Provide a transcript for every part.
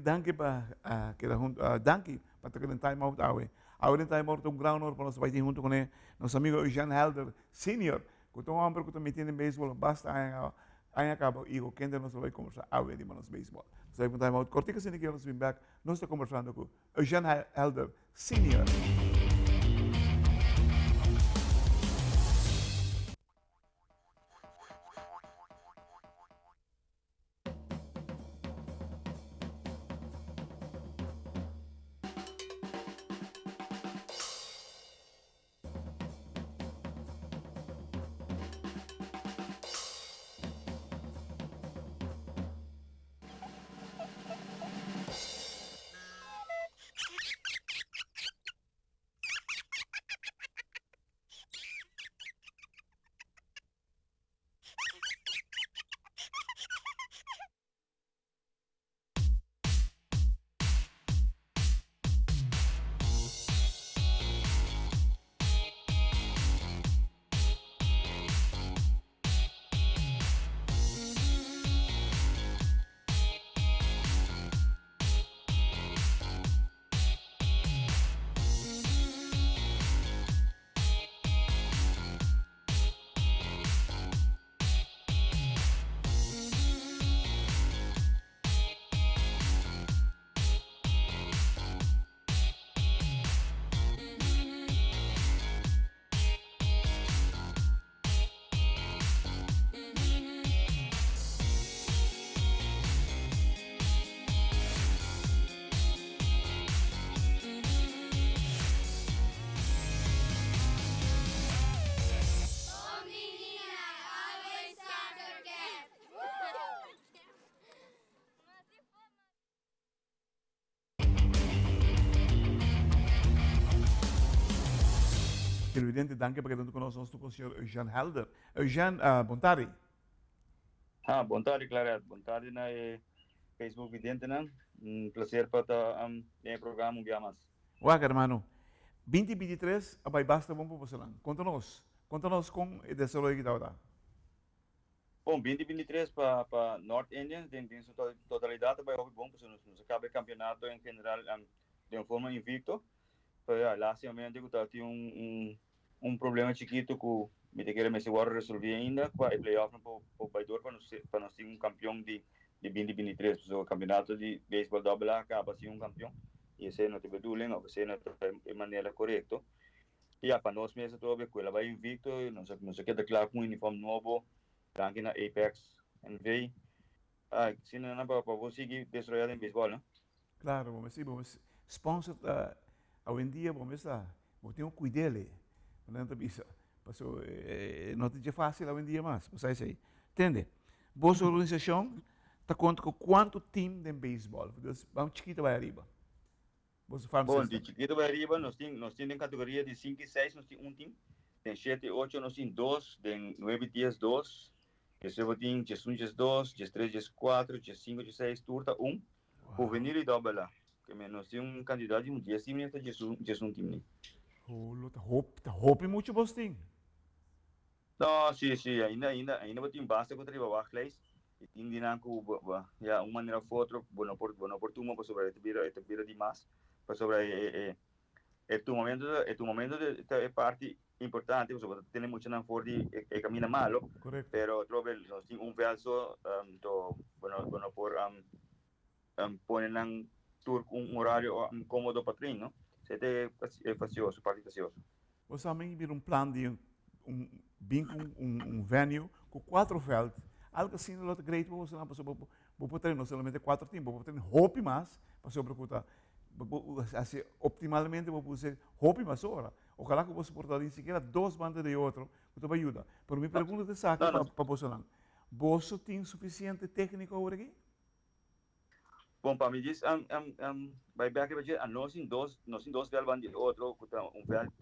danki pa keda huntu, danki pa ta keda den Time Out awe. Awe den Time Out ta un gran honor pa nos bai tin huntu kuné nos amigo Eugène Helder Senior, ku ta un hòmber ku ta meti den beisbòl basta aña aña kaba i ku kende nos lo bai kombersá awe riba nos beisbòl. Nos bai pa un Time Out kòrtiku asina ke nos bin bèk nos ta kombersando ku Eugène Helder Senior. Televidente, danki pa keda huntu ku nos. Nos ta ku señor Eugène Helder. Eugène, bon tardi. Ha, bon tardi Claret. Bon tardi na e Facebook videntenan. Un placer pa ta den e programa un bia mas. Wak hermano, binti 23 a bai basta bon pa bosonan. Konta nos, konta nos kon e desaroyo aki tabata. Bon, 2023 pa pa North Indians den den su totalidad a bai hopi bon pasobra nos nos a caba e campeonato en general den un forma invicto. Pero ya, lastimamente cu tabatin un un un problema chikito cu mi ta kere mester worde resolvi ainda pa e playoffnan por por bai door pa nos pa nos tin un campeon di di 2023 pasobra campeonato di baseball double A a caba sin un campeon y esey no ta e bedoeling of esey no ta e manera corecto. Y ya, pa nos mes atrobe cu el a bay invicto y nos a nos a keda cla cu un uniform nobo, danki na Apex NV. Ah, asina nan pa pa bo sigui desaroya den baseball, no? Claro, bo mester, bo mester sponsor ta awendia bo mester ta, bo tin ku kuid'el, nan ta bisa. Paso no ta dje fácil awendia mas, bo sa esei. Tende, boso organisashon ta konta ku kuantu team den beisbòl? Dus ban chikito bai ariba. Boso farm Bon, di system. chikito bai ariba nos tin, nos tin den kategoria di sinku i seis nos tin un team, den shete i ocho nos tin dos, den nuebe i dies dos, despues bo tin diesun diesdos, diestres dieskuater, diesinku diesseis, tur ta un, juvenil i dòbel A. Ke men nos tin un kantidat di un dies team ni hasta diesun, diesun team ni. Holo, ta hopi, ta hopi muchu bos tin. No, si, si, ainda, ainda, ainda bo tin basta ku ta riba wachtlijst i tin di nan ku bo, bo, ya, un manera of otro bo no por, bo no por tuma pasobra e ta bira, e ta bira di mas, pasobra e, e, e, e tumamentu ta, e tumamentu ta, ta e parti importante pasobra bo ta tene muchanan for di e, e kaminda malo, Korekto. pero atrobe nos tin un vèlt so, anto bo no, bo no por pone nan tur ku un horario komodo pa train, no? Esei ta e fasioso, parti fasioso. Bo sa mi bira un plan di un bin ku un venue ku kuatro vèlt, algu asina lo ta great pa boso nan pasobra bo bo por train no solamente kuatro tim, bo por train hopi mas pasobra ku ta bo hasi optimalmente bo por usa hopi mas ora. Ojalá ku boso por ta ni sikiera dos banda di otro ku ta bai yuda. Pero mi pregunta ta esaki pa boso nan, boso tin sufisiente tékniko awor aki? Bon, pa mi djis bai bek riba dje, nos tin dos, nos tin dos vèlt banda di otro ku ta un vèlt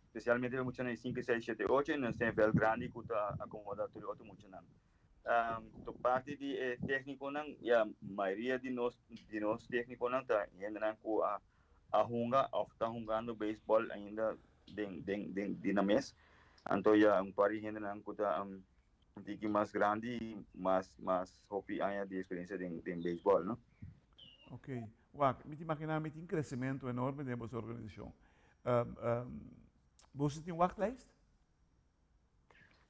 spesialmente pa muchanan di sinku, seis, shete, ocho i nos tin e vèlt grandi ku ta akomoda tur e otro muchanan. Parti di e téknikonan, ya, mayoria di nos di nos téknikonan ta hendenan ku a a hunga òf ta hungando beisbòl ainda den den den di nan mes. Anto ya un par di hendenan ku ta Un tiki mas grandi y mas mas hopi aña di experiencia den den baseball, no? Ok. Wak, mi ta imaginá mi tin kresementu enorme den boso organisashon. Boso tin wachtlijst?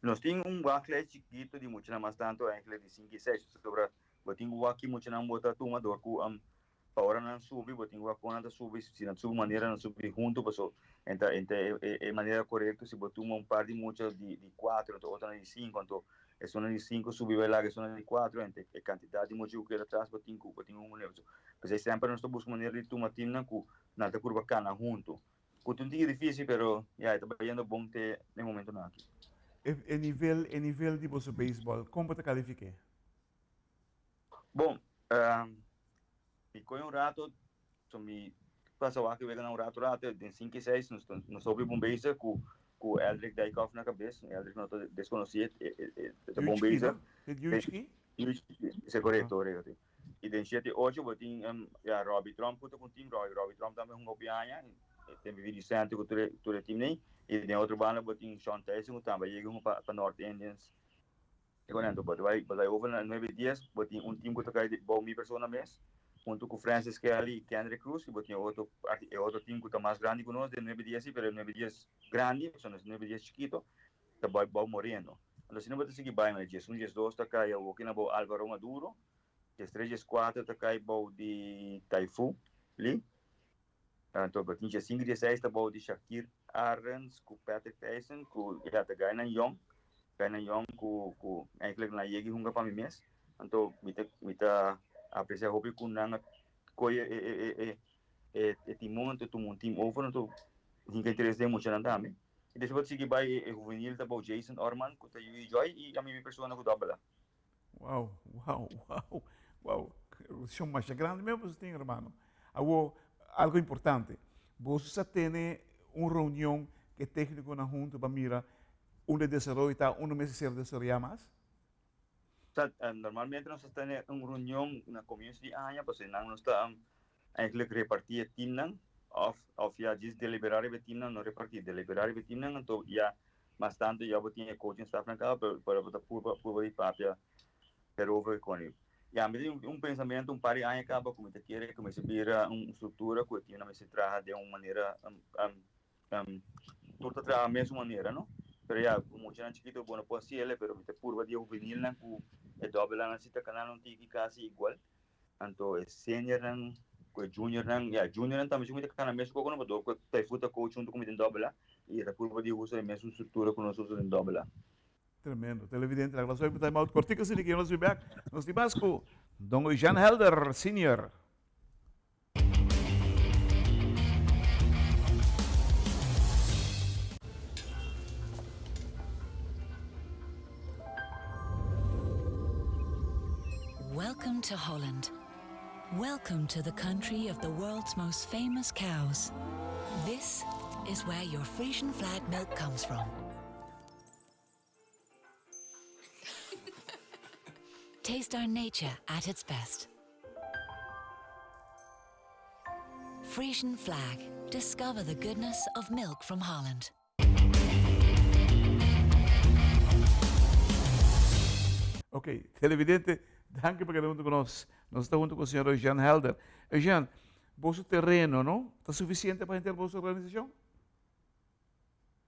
Nos tin un wachtlijst chikitu di muchanan mas tantu eigenlijk di sinku i seis, pasobra bo tin ku wak ki muchanan bo ta tuma dor ku pa ora nan subi bo tin ku wak kon nan ta subi, si nan subi manera nan subi huntu paso e ta e manera korekto si bo tuma un par di mucha di kuater anto otronan di sinku anto esunnan di sinku subi bai laga esunnan di kuater anto e kantidat di mucha ku keda atras bo tin ku bo tin un manera p'esei semper nos ta buska manera di tuma timnan ku nan ta kurba kana huntu Ku ta un tiki difísil, pero ya e ta bayendo bon te e momentunan aki. E nivel e nivel di boso beisbòl, kon bo ta kalifik'é? Bon, mi kohe un rato, so mi pasa wak e weganan un rato rato, den sinku i seis nos ta nos hopi bon bezig ku ku Eldrick Dijkhoff na kabes. Eldrick no ta deskonosí, e ta bon bezig. Yuchki, no? Yuchki, esei korekto, korekto. I den shete i ocho bo tin ya Robbie Tromp ku ta ku un tim, Robbie Robbie Tromp tambe hunga hopi aña, e tin vivi Vicente ku tur e tur e tim nei. I den otro banda bo tin Sean Tyson ku tambe a yega hunga pa pa North Indians. E ku nan bo ta bai bo ta bai over na nuebe i dies bo tin un tim ku ta kai bou mi persona mes huntu ku Francis Kelly i Kendrick Cruz i bo tin e otro parti e otro tim ku ta mas grandi ku nos den nuebe i dies si pero e nuebe i dies grandi pasobra nos nuebe i dies chikito ta bai bou Moreno. Anto asina bo ta sigui bai manera 11, 12 ta kai awoki na bou Alvaro Maduro, 13, 14 ta kai bou di Taifu Lee, anto bo tin 15, 16 ta bou di Shakir Arends ku Patrick Thijssen ku ya ta gainan yong, gainan yong ku ku eigenlijk nan a yega hunga pa mi mes. Anto mi ta mi ta aprecia hopi ku nan a koye e e e e e e timon anto tuma un team over anto hinka interes den muchanan tambe. I despues sigui bai e huvenil ta bou Jason Orman ku ta yu Joy i ami mi persona ku dòbel A. Wow, wow, wow, wow. Relashon masha grandi mes boso tin, hermano. Awor, algo importante. Boso sa tene un reunion ku e téknikonan huntu pa mira unda e desaroyo ta, unda mester ser desaroyá mas? Sa, normalmente nos ta tene un reunion na komienso di aña, pasobra nan nos ta Eigenlijk reparti e teamnan of of ya djis delibera riba e teamnan, no reparti, delibera riba e teamnan anto ya mas tanto ya bo tin e coaching staffnan caba pero pero bo ta purba purba di papia erover con e. Ya mi tin un pensamiento un par di aña caba cu mi ta kere cu mester bira un structura cu e teamnan mester traha den un manera tur ta traha mesun manera no pero ya cu muchanan chikito bo no por haciele pero mi ta purba di e juvenilnan cu e dobbelnan si ta cana un tiki casi igual. Anto e seniornan ku e juniornan, ya juniornan tambe si mi ta kana mesun koko no pasobra ku Taifu ta coach huntu ku mi den dobbel A i e ta purba di usa e mesun struktura ku nos usa den dobbel A. Tremendo. Televidente, laga nos hopi time out kortiko asina ki nos bin bek. Nos tin mas ku Don Eugène Helder Senior. Welcome to Holland. Welcome to the country of the world's most famous cows. This is where your Frisian flag milk comes from. Taste our nature at its best. Frisian flag. Discover the goodness of milk from Holland. Ok, televidente, danki pa keda huntu ku nos. Nos ta huntu ku señor Eugène Helder. Eugène, boso tereno, no, ta sufisiente pa henter boso organisashon?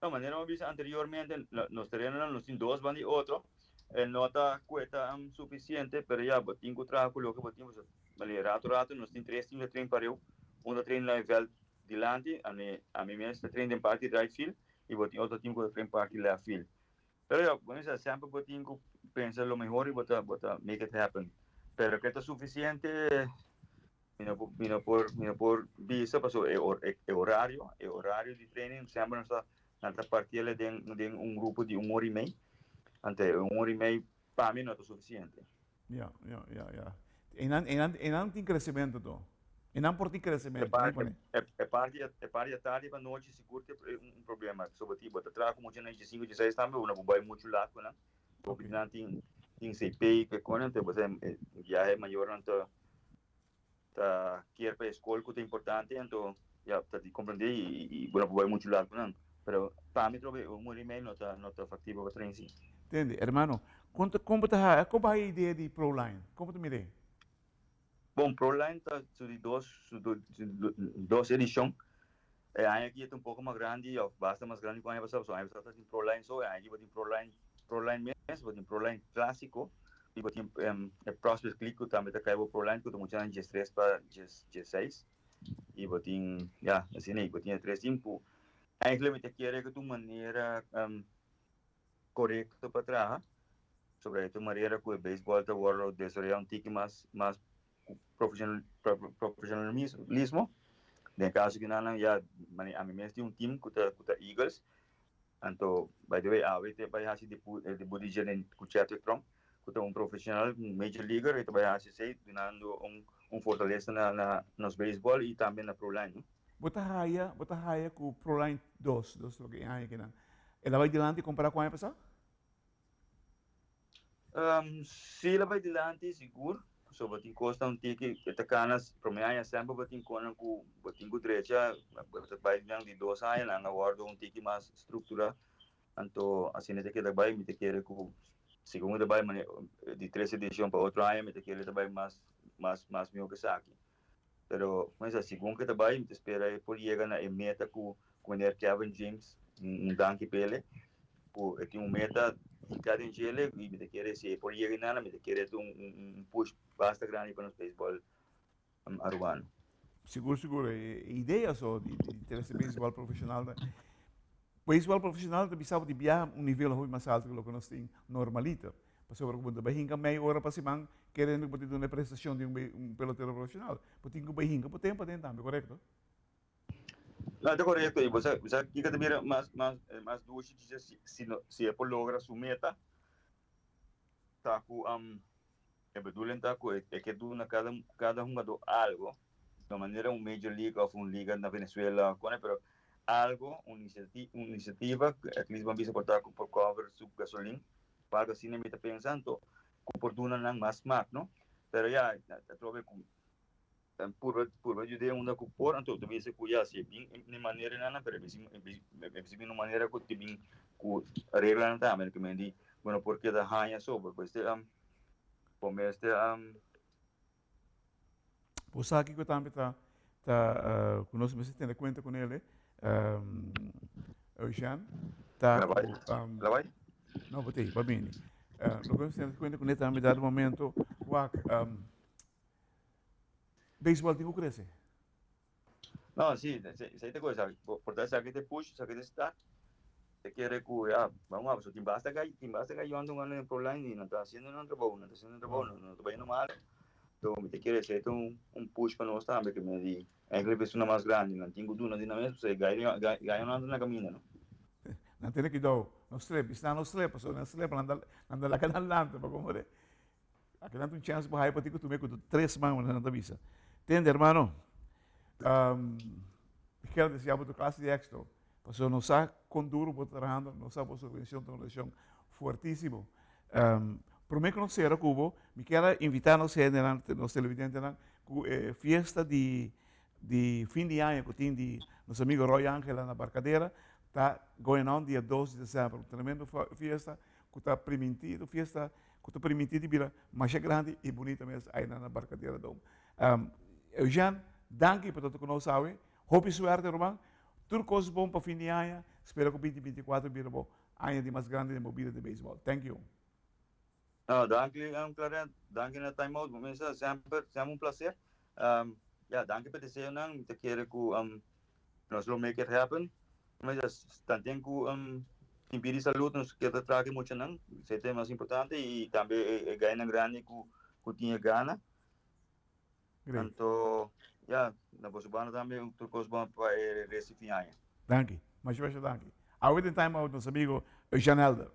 No, manera mi a bisa anteriormente, nos terenonan nos tin dos banda di otro. E no ta ku e ta sufisiente, pero ya, bo tin ku traha ku loke bo tin. Pasobra manera rato rato nos tin tres team ta train pareu. Un ta train na e vèlt dilanti, ami ami mes ta train den parti right field i bo tin otro team ku ta train parti left field. Pero ya, bo mester semper bo tin ku pensa lo mehor i bo ta bo ta make it happen. Pero ke ta sufisiente Mi no por, mi no por, mi no por bisa pasobra e or, e horario, e horario di training semper nos ta, nan ta partiele den, den un grupo di un ora y mei. Ante un ora y mei pa mi no ta suficiente. Ja, ja, ja, ja. Einan, einan, einan tin crecemento to. Einan por tin crecemento. E parti, e, e parti, e parti atardi pa nochi sigur ta un, un problema. Pasobra ti bo ta traha ku mucha na 5, 6 tambe, bo no por bai muchu laat ku nan. Hopi nan tin, tin CP ke konen, te bo sa e biahe mayornan ta ta kier pa e skol ku ta importante anto ya ta di komprendé i i bo no por bai muchu largu nan pero pa mi trobe un ora i mei no ta no ta faktibel pa tren si. Tende, hermano, kon ta kon bo ta haña kon bo haña e idea di Proline? Kon bo ta mir'é? Bon, Proline ta su di dos, su dos edicion. E aña aki e ta un poco mas grandi of basta mas grandi cu aña pasado, pasobra aña pasado ta tin Proline so, e aña aki bo tin Proline, Proline mes, bo tin Proline clasico y bo tin e Prospect League cu tambe ta cay bo Proline cu ta muchanan diestres pa diesseis y bo tin, ya, asina ey, bo tin e tres team cu eigenlijk mi ta kere cu ta un manera korekto pa traha, sobra e ta un manera ku e beisbòl ta wòrdu desaroyá un tiki mas mas profeshonalismo. Den e kaso ki nan ya ami mes tin un tim ku ta ku ta Eagles, anto by the way awe ta bai hasi debut di dje ku Chadwick Tromp ku ta un profeshonal un major leaguer e ta bai hasi esei dunando un un fortalesa na na nos beisbòl i tambe na Pro Line. Bo ta haya bo ta haya ku Pro Line dos dos loke e aña kinan El a bai dilanti kompará ku aña pasá? Sí, el a bai dilanti, sigur. Pasobra tin kosnan un tiki e ta kana. Promé aña semper bo tin konan ku bo tin ku drecha. Bo ta bai nan di dos aña, nan a wòrdu un tiki mas strukturá. Anto asina ta keda bai. Mi ta kere ku segun e ta bai di tres edishon pa otro aña mi ta kere ta bai mas mas mas mihó ku esaki. Pero, mesa, segun ku ta bai, mi ta spera e por yega na e meta ku meneer Kevin James, un danki p'ele, ku e tin un meta hinká den djele i mi ta kere si e por yega einan, mi ta kere ta un push basta grandi pa nos beisbòl arubano. Sigur sigur, e idea so di trese beisbòl profeshonal ta, beisbòl profeshonal ta bisa bo di biaha un nivel hopi mas alto ku loke nos tin normaliter. Pasobra ku bo ta bai hinka mei ora pa siman kerendo ku bo tin duna e prestashon di un pelotero profeshonal. Bo tin ku bai hinka bo tempu aden tambe, korekto? No, ta korekto. I bo sa bo sa kiko ta bira mas mas mas dushi dje si si no si e por logra su meta ta ku e bedoeling ta ku e ke duna kada kada hungadó algo, no manera un major league òf un liga na Venezuela òf kone pero algo un un inisiativa at least bo a bisa por ta ku por cover su gasolin. Of algo asina mi ta pensa anto ku por duna nan mas smak no pero ya atrobe ku purba purba yud'é unda ku por anto ta bisa ku ya si e bin den manera nan pero e bisa bin un manera ku ta bin ku reglanan tambe ke men di bo no por keda haña so bo mester bo mester. Bo sa kiko tambe ta ta ku nos mester tene kuenta ku nele, Eugène, ta ku no bo tei, bo a bini. Loke nos tene kuenta kuné tambe dado momento wak beisbòl tin ku krese. No, sí, esei ta cosa. Por ta esaki ta e push, esaki ta e start. Ta kere ku ya, vamos a, pasobra tin basta gai, tin basta gai yònde un anu den pro line i nan ta hasiendo nan trabou, nan ta hasiendo nan trabou, no ta bayendo malo. So mi ta kere esei ta un push pa nos tambe ke mi di eigenlijk esun nan mas grandi, nan tin ku duna di nan mes pasobra e gai gai nan ta na kaminda no. Nan tene kuidou, no slip, bisnan no slip, pasobra nan slip nan ta nan ta laga nan lanta pa komo de. Aki nan ta un chance pa haya pa tin ku tum'é ku tres man manera nan ta bisa. Tende hermano, mi kier deseá bo tur klase di éxito, pasobra nos sa kon duro bo ta trahando, nos sa bo organisacion ta un organisacion fuertísimo. Promé ku nos sera ku bo, mi kier a invitá nos hendenan, nos televidentenan, ku e fiesta di di fin di aña ku tin di nos amigo Roy Angela na Barcadera ta going on dia dos di desèmber. Un tremendo fiesta ku ta primintí, un fiesta ku ta primintí di bira masha grandi i bunita mes ainan na Barcadera Dome. Eugène, danki pa ta ku nos awe. Hopi suerte ruman. Tur kos bon pa fin di aña. Spera ku binti binti kuater bira bo aña di mas grandi den bo bida di beisbòl. Thank you. No, danki Clarent. Danki na Time Out. Bo mester semper, semper un placer. Ya, danki pa e deseonan. Mi ta kere ku nos lo make it happen. Mester tanten ku tin pidi salud nos ke ta traha ku e muchanan, esei ta e mas importante i tambe e gainan grandi ku ku tin e gana. Anto ya, na boso banda tambe tur kos bon pa e rest di fin aña. Danki, masha masha danki. Awe den Time Out nos amigo Jean Helder.